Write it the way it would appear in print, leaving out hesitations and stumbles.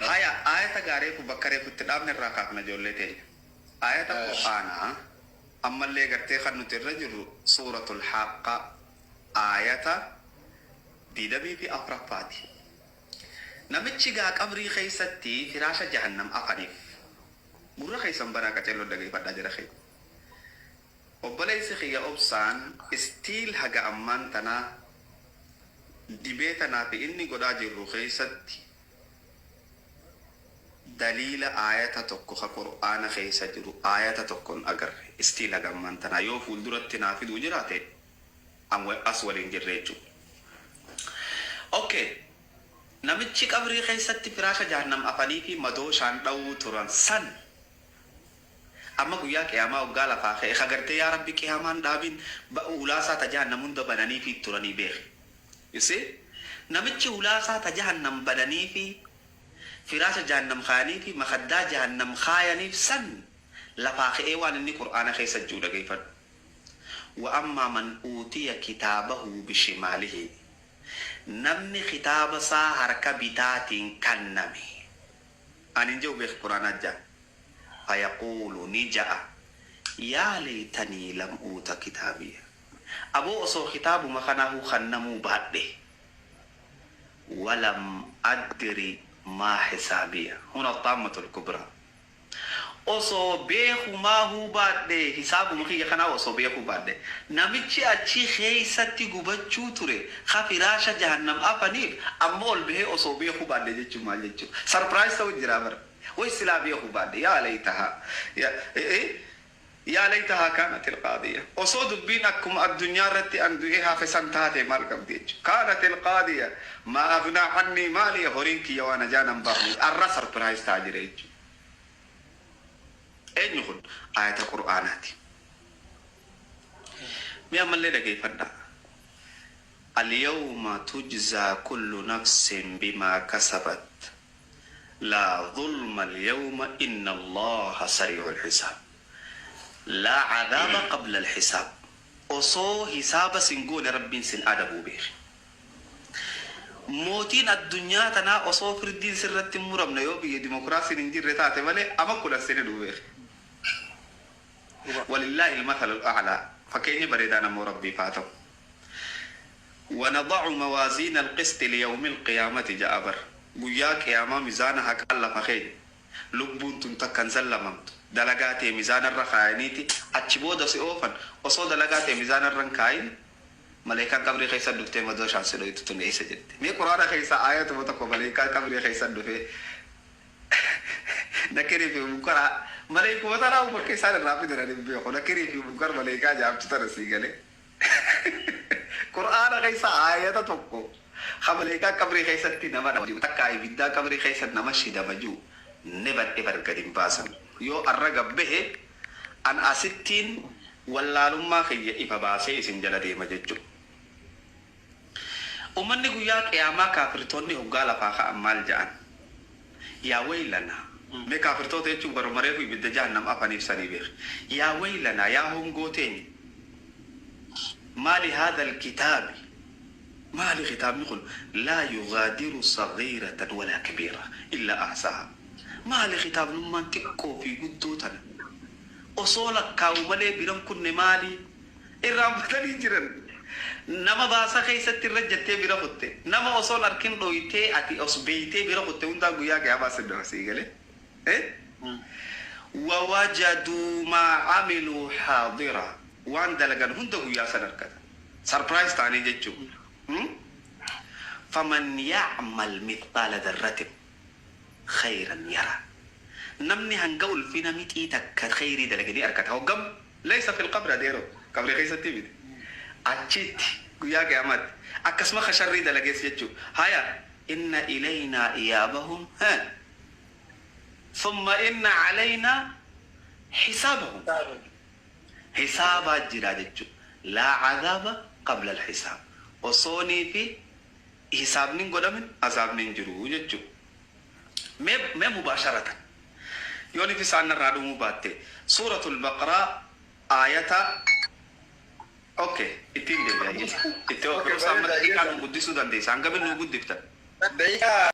Haya, aayata gaa reefu bakka reefu itti dhaabne irraa kaafna ijoollee teenya. Aayata Qur'aanaa ammallee gartee kan nuti irra jirru suuratul Haaqqaa aayata 24ffaati. Namichi gaa qabrii keessatti firaasha jahannam afaniif. Gurra keessan banaa qaceelloon dhageeffadhaa jara keenya. Obboleessi kiyya Obsaan still haga ammaan tanaa debate naa fi inni godhaa jirru keessatti daliila aayata tokko ka qur'aana keessa jiru aayata tokko hin agarre still haga ammaan tanaa yoo fuulduratti naa fiduu jiraate an as waliin jirre jechuudha. Ok namichi qabrii keessatti firaasha jahannam afaniifi madooshaan dhawuu turan san Amma guyyaa qiyaamaa hoggaa lafaa ka'e ka gartee yaa Rabbi qiyaamaan dhaabin ba hulaa isaa ta jahannam hunda bananiifii turanii beekhi. You see? Namichi hulaa isaa ta jahannam bananiifii, firaasha jahannam kaayaniifii, makaddaa jahannam kaayaniif san lafaa ka'ee waan inni qur'aana keessa ji'u dhageeyfadhu. Wa ammaa man uutiya kitaabahu bishimaalihi. Namni kitaaba isaa harka bitaatiin kanname. Ani hin je'u beekhi qur'aanaa ja'a. Fayaquulu ni ja'a, Yaa laytanii lam uuta kitaabiya. Aboo osoo kitaabuma kanaahuu kannamuu baadhe. Walam adri maa hisaabiya. Huna axxaammatul kubraa. Osoo beekumaahuu baadhe, hisaabuma kiyya kanaa osoo beekuu baadhe. Namichi achi keeysatti gubachuu ture ka firaasha jahannam afaniif amma ol bahee osoo beekuu baadhe jechuun maal jechuu? Surprise ta'u jiraa bar. Way silaa beekuu baadhe yaa laytahaa yaa laytahaa kaanatil qaadiya osoo dubbiin akkuma addunyaa irratti an du'ee hafe san taate maal qabdi jechuudha kaanatil qaadiya maa aghnaa annii maaliya horiin kiyya waa najaa nan baafne arra surprise ta'a jira jechuudha eenyu kun ayata qur'aanaati mee ammallee dhageeffadhaa alyawma tujzaa kullu nafsin bimaa kasabat Laa zulma alyawma inna Allaaha sarii'ul hisaab. Laa cadaaba qabla alhisaab. Osoo hisaaba sin goone Rabbiin sin adabuu beeki. Mootiin addunyaa tanaa osoo firdiin sirratti hin muramne yoo biyya dimokiraasiin hin jirre taate malee ama 10 sin hidhuu beeki. Walillaahi almathalul a'laa. Fakkeenyi bareedaan ammoo Rabbiif haa ta'u. Wanada'u mawaaziina alqisxi liyawmil qiyaamati ja'a bar. Guyyaa qiyaamaa mizaana haqaan lafa keenya. Lubbuun tun takka hin zallamamtu. Dalagaa tee mizaana irra kaayaniiti achi booda si oofan. Osoo dalagaa tee mizaana irra hin kaayin maleykaan qabrii keessa dhuftee madooshaan si dhoytu tun eessa jirti? Mee qur'aana keessaa aayatuma tokko maleykaan qabrii keessa dhufee Nakirii fi munkar maleykuma tanaa bakka isaan irraa fidan ani hin beeku. Nakirii fi munkar maleykaa jaamtu tana sii galee. Qur'aana keessa aayata tokko ka maleykaa qabrii keessatti nama dhawa ji'u takkaa ibiddaa qabrii keessa nama shidama ji'u never ever gad hin baasan. Yoo arra gad bahe an asittiin wallaalummaa kiyya ifa baasee isin jala deema jechu. Ummanni guyyaa qiyaamaa kaafirtoonni hoggaa lafaa ka'an maal ja'an? Yaa weylanaa. Mee kaafirtoota jechuun warruma reefu ibidda jahannam afaniif sanii beeki. Yaa weylanaa, yaa hongoo teenya. Maali haadhal kitaabi. Maali kitaabni kun? Laa yughaadiru saghiiratan walaa kabiira illaa ahsaahaa. Maali kitaabnummaan xiqqoo fi guddoo tana osoo lakkaawu malee bira hin kunne maali? Irraanfatanii jiran. Nama baasa keessatti irra jettee bira kutte. Nama osoo hin arkin dhoytee ati os beeytee bira kutte hundaa guyyaa qiyaamaa sin dhawa sii galee. Eh? Wawajaduu maa amiluu haadira. Waan dalagan hunda guyyaa san argatan. Surprise ta'anii jechuu. Hmm? Faman ya'mal mithqaala dharratin khayran yara. Namni hanga ulfina mixii takka khayrii dalage ni argata. Hoggam? Laysa fil qabri adeeroo qabrii keessattii miti achitti guyyaa qiyaamaatti akkasuma ka sharrii dalagees jechuu haya inna ilaynaa iyaabahum he thumma inna calaynaa hisaabahum hisaabaa jira jechuu laa cadaaba qabla alhisaab osoonii fi hisaabni hin godhamin azaabni hin jiru jechuu Mee mee mubaasharatan yoonif isaan narraa dhumuu baatte suuratul baqraa aayata ok ittiin deebi'a itti Okay, obsa amma bareeda. daqiiqaa nuu guddisuu dandeessa hangamin nuu guddiftan. Daqiiqaa